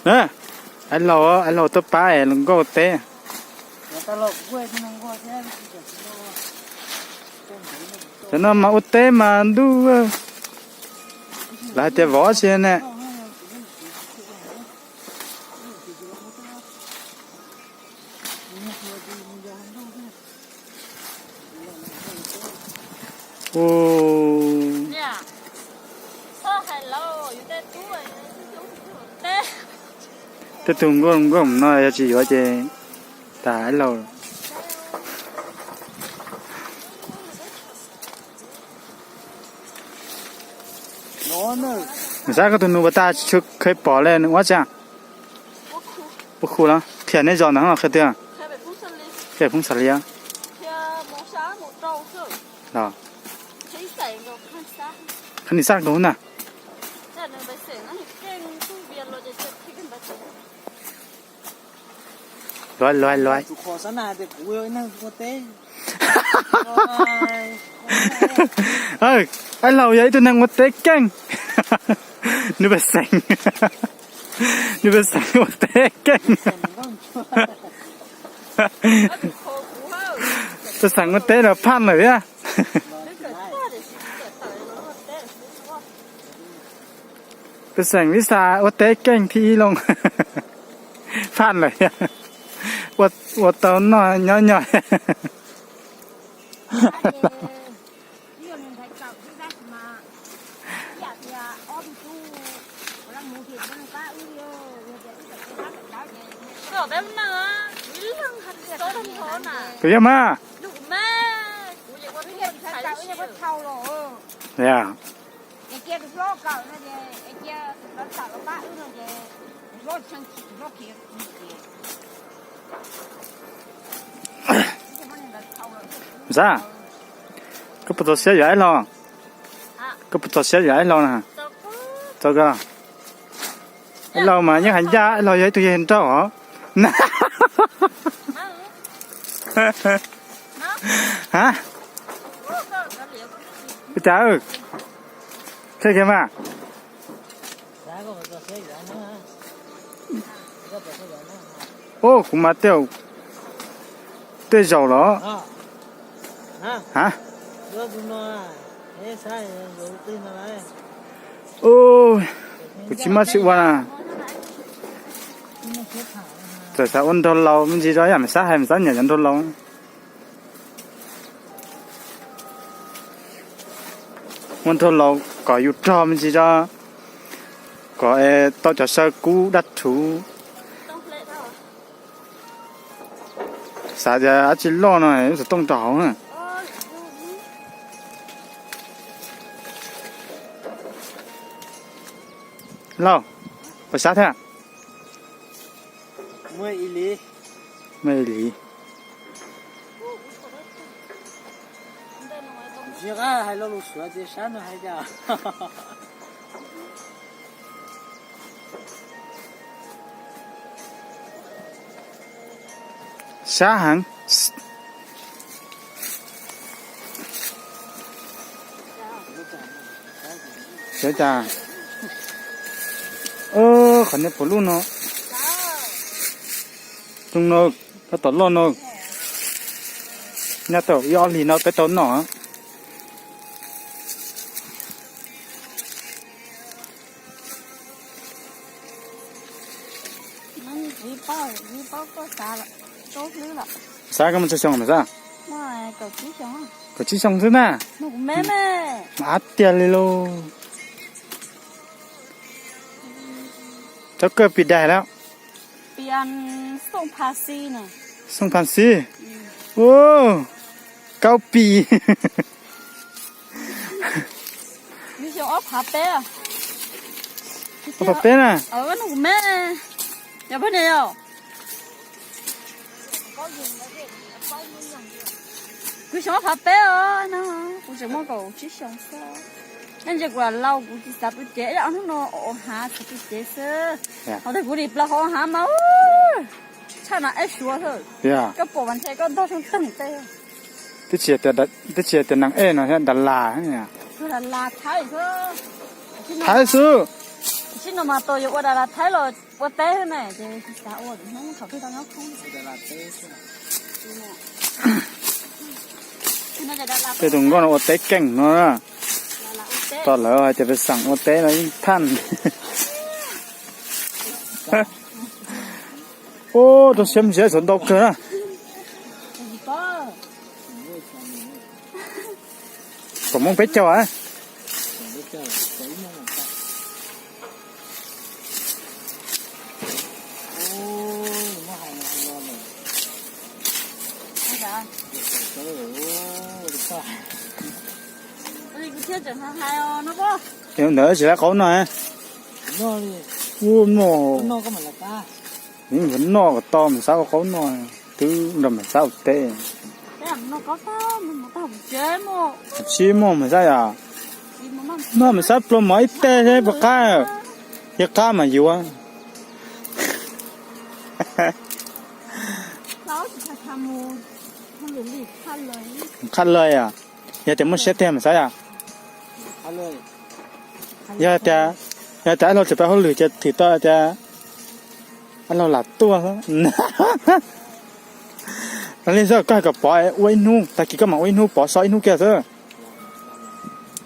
Ab laug, ab laug tuaj pab es luag nkauj ua teb. Cov no mas ua teb mas ntuj, lawv hais tias vov tsi ne. Tej tug nkauj no yog tsis yuav ces tas ab laug. Xav koj tus nus puas tag, tsis tshua kheev pom le nws ua tsi. Ua khu los qhia neb zos ntawd los qhia tiag. Qhia Phoob Xas Lias. Los qhia nis xaj nkaus na. Luav luav luav. Ab laug yog ib tug neeg ua teb keej. Nws pej xeem, nws pej xeem ua teb keej. Pej xeem ua teb los phaj lawm thiab. Pej xeem Vis Xas ua teb keej thib ib loo. Phaj lawm thiab. Ua tau noj nyob nyog. Kuv yog mas. Xav, koj puas txaus siab yuav ab laug? Koj puas txaus siab yuav ab laug na? Txaus kawg. Ab laug mas yeej hais ncaj, ab laug yog ib tug yawg nrauj os. Ha, ua cas, kheej kiag mas. Ub, kuv mas tej, tej zaum los. Ha, kuv tsis maj tsis ua na. Txawm xav ua nraug laus me ntsis zog, yam mas xav hais mas xav nyiam cov nraug laus. Ua nraug laus kom yus rog me ntsis zog, kom tau cov saw kub dab rhuv. Xav tias dab tsi loj no xov tooj rau hauv na. Lauj, puas sab thiab? Muaj ib li. Tsis nqa hais lo lus Suav tias sab no hais cas. Sab heev. Sab cas? Qhov niag puv luj no. Zoo no, tab tom loj no. Nyob tau ib ob hlis no peb tau noj. Xav koj muaj tsawg xyoo lawm xav? Kaum tsib xyoo xwb na. Mas ab tiag li lauj. Txog koj pis daig lawm. Xooj Pha Xib. Ub, kaub pis. Ob phav peb na. Yog poj niam yog? Kuv xyoo ob phav peb os, kuv tseem muaj kaum tsib xyoo xwb. Nej ntsia kuv lam laus, kuv tsis xav pw cev, ib ob hnub no ua hav tsis pw cev xwb. Ho tag kuv nim plaws hauv hav mas tshaj na eb suav xwb. Koj pom mas ntshe koj ntog tsheej teeg tej. Twb tsis hais tias neeg ej no thiab, Dalas, Thaib xwb. Tsis no mas tus yuav ua Dalas Thaib los ua teb xwb ne, ces tsis xav ua, Hmoob thaum twg tau nyob khoob. Tej tus nkauj no ua teb keej no na. Tom lawv hais tias peb xeem ua teb no yeej thaj. Ub, rau siab ntsia txhob ntau kawg na. Kaum moos peb caug a. Ntawd tsis lab qaub no. Ub, no. Noj kom to mas xav ua qaub no, twb nrog mas xav ua teb. Tsis muaj mas xav yom. Noj mas xav pluas mov ib teg thiab puas qab. Yog qab mas yuav. Qhaj lawm yom. Yog tias muaj siab tiag mas xav yom. Yog tias, yog tias ab laug tseem pab hauj lwm ces thwm tau tias ab laug lam tuaj. Li xwb koj hais kom Pov ua ib hnub, tag kis koj mam ua ib hnub, Pov so ib hnub kiag xwb.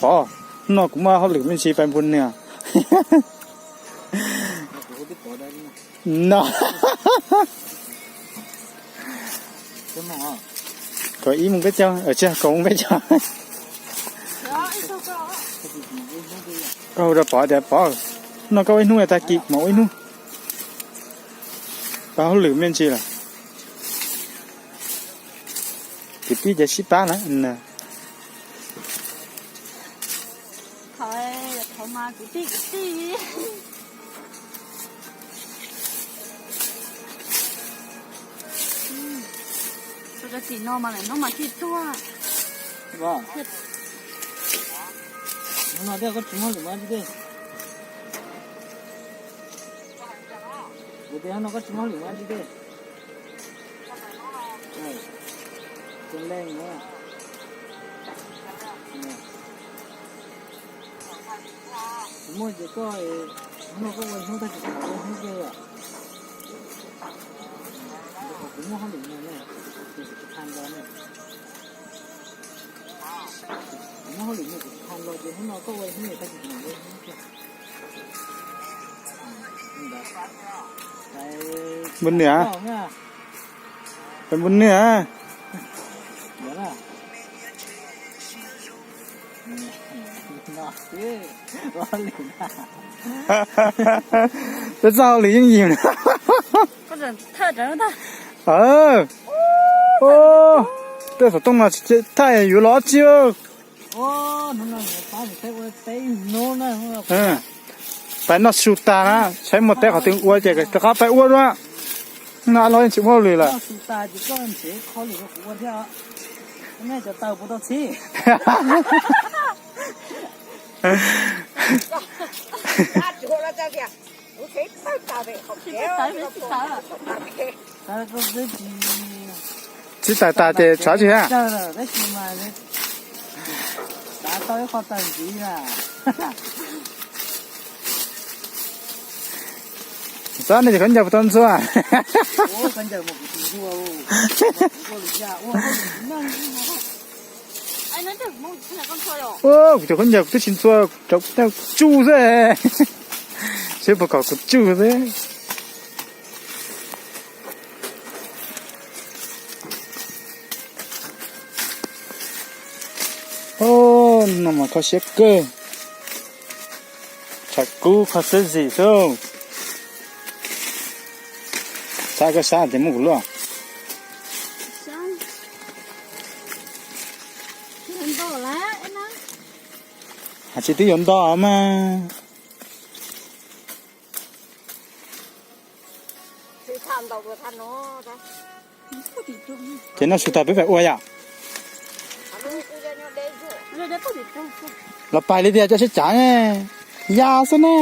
Pov, hnub no kuv muaj hauj lwm me ntsis pais npua niag. No. Kaum ib moos peb caug, tsis, kaum moos peb caug. Koj hu rau Pov tias Pov, hnub no koj ua ib hnub, tag kis mam ua ib hnub. Pab hauj lwm me ntsis lawm. Kwv tij ces sib pab na. Tim no mas hnub mas tsis tuag. Hnub no koj tsis muaj lwm mas tsis teb. Kuv tias hnub no koj tsis muaj lwm mas tsis teb. Tsis leej na. Tsis muaj ces koj, hnub no koj ua hnub tag kis kuv mam ua hnub kiag yom. Kuv muaj hauj lwm no ne, ces kuv tsis tau nto ne. Kuv muaj hauj lwm no kuv tsis tau nto ces hnub no koj ua hnub, tag kis kuv mam ua hnub kiag. Npua niam, peb npua niam. Peb txoj hauj lwm yeej yim. Tej xov tooj no tsis thaj yuav los tsi. Pais noj su tas na, saib muaj teb qhov twg ua ces rov qab pais ua dua. No los yeej tsis muaj hauj lwm lawm. Txib tais tas ces tshav tsis ha. Xav nej ces khaub ncaws puas tau ntxhua? Kuv cov khaub ncaws kuv twb tsis ntxhua, rau kuv tsuj xwb. Seb puas kom kuv tsuj xwb. Ub, no mas kho siab kawg. Tshav kub kho siab zim xwb. Sab koj sab ces muab kuv luaj. Hais tsis twb yuav nto mas. Ces noj su tas peb pais ua yom. Los pais li tias cov sib cav ne, ya xwb ne.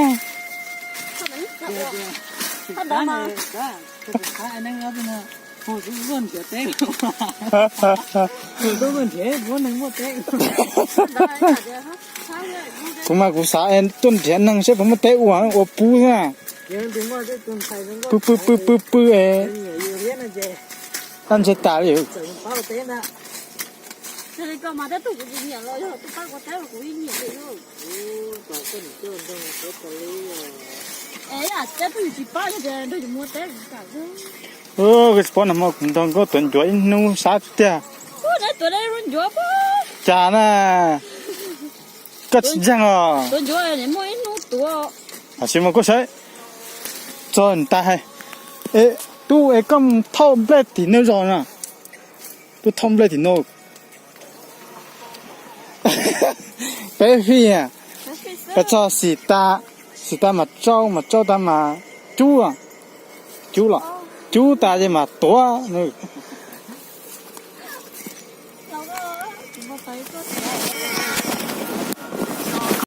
Kuv mas kuv xav es tuaj nrhiav neeg seb puas muaj teb ua, ua pub xwb na. Pw pw pw pw pw es, dab ntseg tas li. Kuv tsis paub nag hmo kuv nrog nkauj tuav ncuav ib hnub sab tiag. Cas na, koj tsis ntseeg os? Hais tsis mus kuj saib txog ntais hais. Tub es koj mus thauj nplej tim no zog na. Tub thauj nplej tim no. Peb fij, peb txog xim tas, xim tas mas tsau, mas tsau tas mas cub, cub los, cub tas ces mas tuav no.